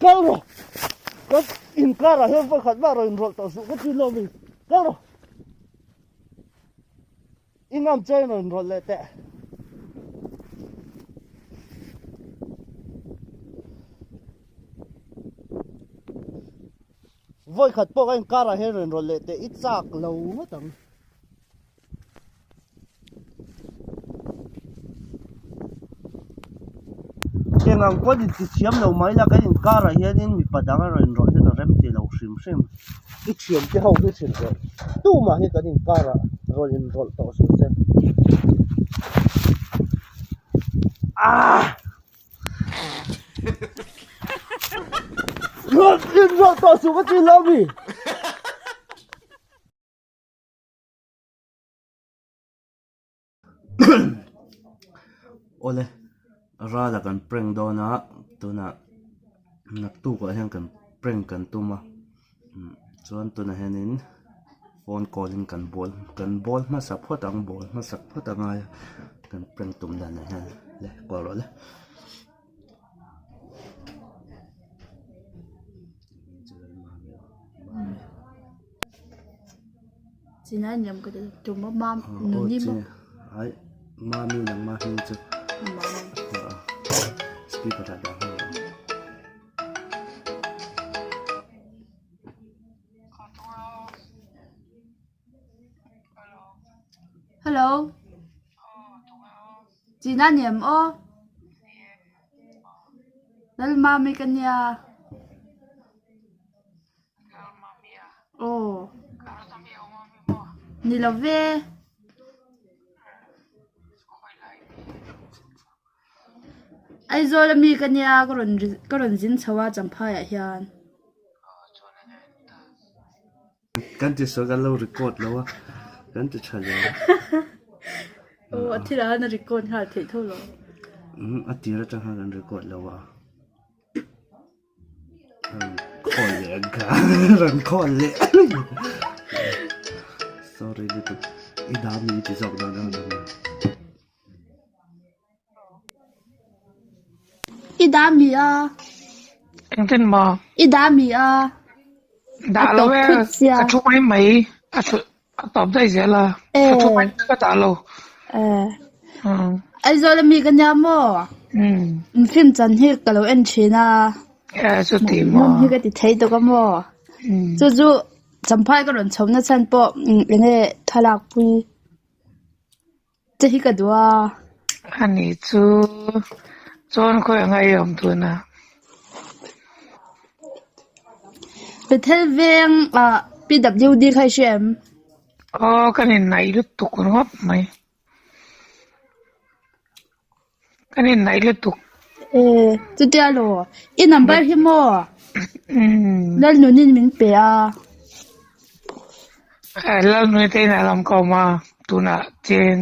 Kal rawh. Kan inkarah hian vawikhat mah rawn inrawlh tawh suh ka ti hlawm i. Kal rawh. I ngam chuan rawn inrawlh leh teh. Vawikhat pawh ka inkarah hian rawn inrawlh leh teh i chak lo ngawt ang. Eng ang pawn inti thiam lo mai la kan inkarah hianin mipa dang a rawn inrawlh hi ka rem ti lo hrim hrim. I thiam te ho hi hrilh rawh tumah hi kan inkarah rawn inrawlh tawh suh se. Aah! Rawn inrawlh tawh suh ka ti lo mi? Awle rala kan prank dawn a tunah naktukah hian kan prank kan tum a chuan tunah hianin phone call in kan bawl kan bawl hmasa phawt ang bawl hmasak phawt a ngai a kan prank tum danah hian le call rawh le. Chinai niam ka ti tum a mam nuni maw Ai mami nangma hming chu speaker ah dah nghal ang. Hello China niam aw Lalmami ka nia. Aw. Ni lo ve. Aizawl ami ka nia ka rawn ka rawn zin chho a Champhai ah hian. Kan ti sawi kan lo record lo a kan ti tha lo. Aw a thil ah hian a record nghal theih tho lo. A tir atang khan kan record lo a. Rawn khawl leh ang kha rawn khawl leh sorry lutuk i dah mi ti zawk dawn ang I dah mi a Engtin maw? I dah mi a Dah lo e ka thu mai mai a thu a tawp daih zel a ka thu mai ka dah lo. Aizawl ami ka nia maw? In film chan hi ka lo en thin a. Chuti maw? Hi ka ti thei tawk a maw? Chu chu Champhai ka rawn chho na chhan pawh enge thlalak pui che hi ka duh a. Ani chu chuan khawi anga i awm tun a? Bethel veng ah PWD kha i hria em? Aw kan innaih lutuk ringawt mai. Kan innaih lutuk. E chutia law i number hi maw? Lalnunin min pe a. Lalnuni te inah lam ka awm a tunah chen.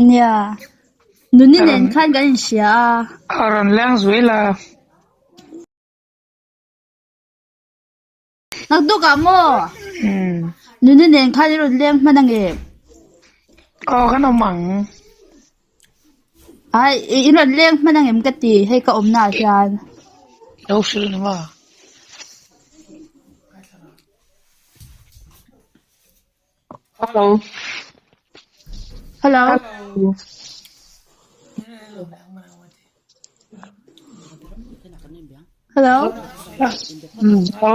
Nia. Nuni nen khan kan inhria a. A rawn leng zuil a. Naktukah maw? Nuni nen khan i rawn leng hman ange. Aw kan awm ang. Ai i rawn leng hman angem ka ti hei ka awmna ah hian. Lo hrilh ni maw? Hello. Hello. Hello. Hello.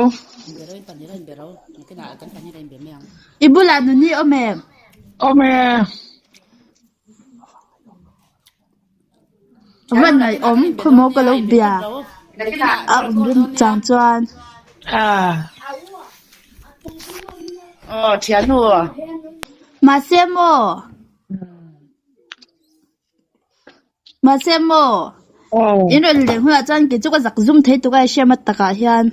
I bulah nuni awm em? Awm e. Van ngaih awm khawmaw ka lo bia a awm rem chang chuan. Mahse maw? Mahse maw? In rawn leng hunah chuan kei chu ka zak zum thei tuk a i hriat takah hian.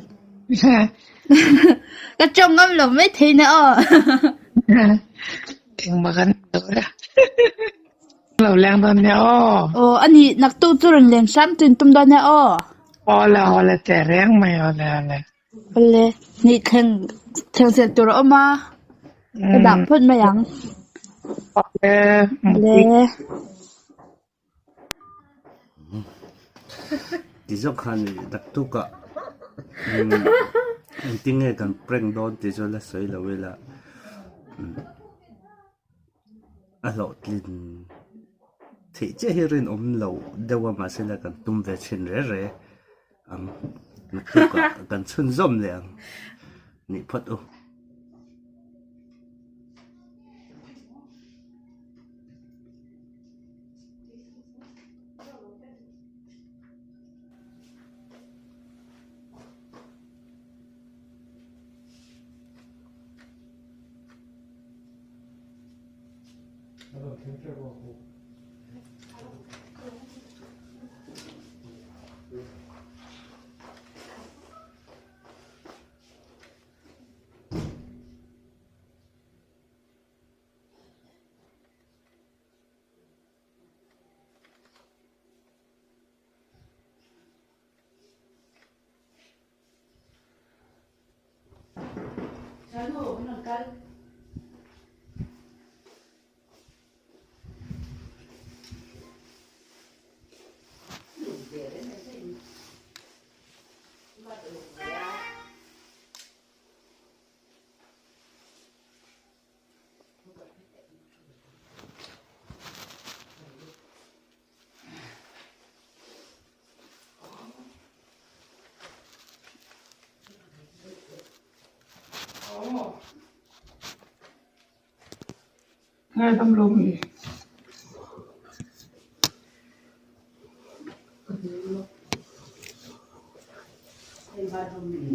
Ka tawng ngam lo mai thei na aw. Engmah kan lo e. Lo leng dawn nia aw. Aw ani naktuk chu rawn leng hram chu in tum dawn nia aw. Awle awle teh reng mai awle awle. Awle ni thleng thleng sel tur a awm a ka dah phawt mai ang. Awle. Awle. Ti zawk khan naktukah engtin nge kan prank dawn tih chu la sawi lo ila a hlawhtlin theih chiah hi rinawm lo deuh a mahse la kan tum ve thin re re ang naktukah kan chhunzawm leh ang nih phawt u. Nge dam lo mi?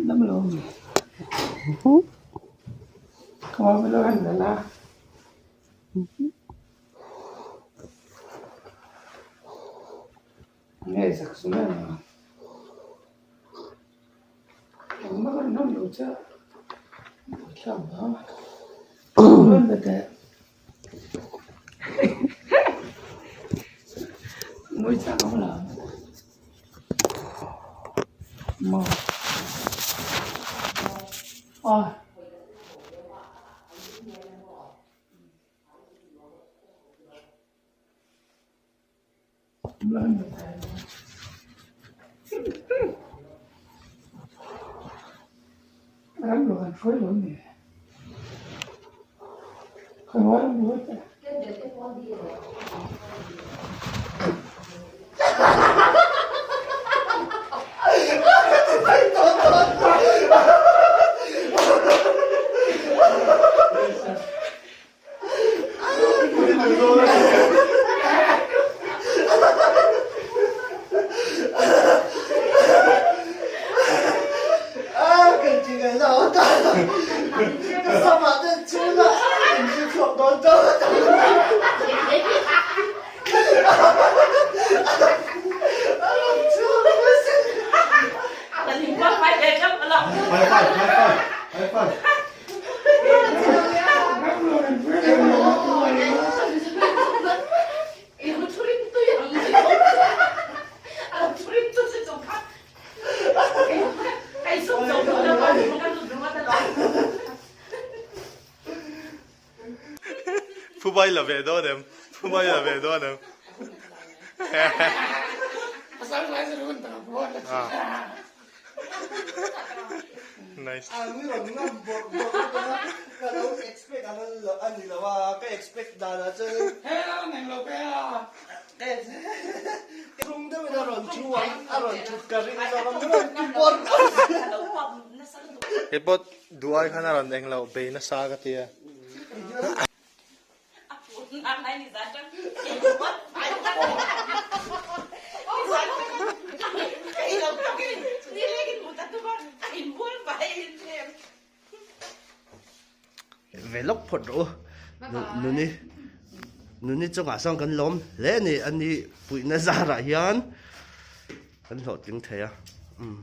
Dam lo mi? Ka lo han la la. Nge zak chu mai ang a. Engmah ka rawn lo che a. Buaithlak vang a. Rawn be teh. Ngawi chak ang la. Maw. Aw. Ram lo an hruai lo ni. Khawi ram lo te. Phubai la ve dawn em? Phubai la ve dawn em? Nice. Hei pawh duh ai khan a rawn eng loh bei nasa ka tia. Ve lawk phawt rawh u nuni nuni chungah sawn kan lawm hle a ni a ni puihna zarah hian kan hlawhtling thei a umm.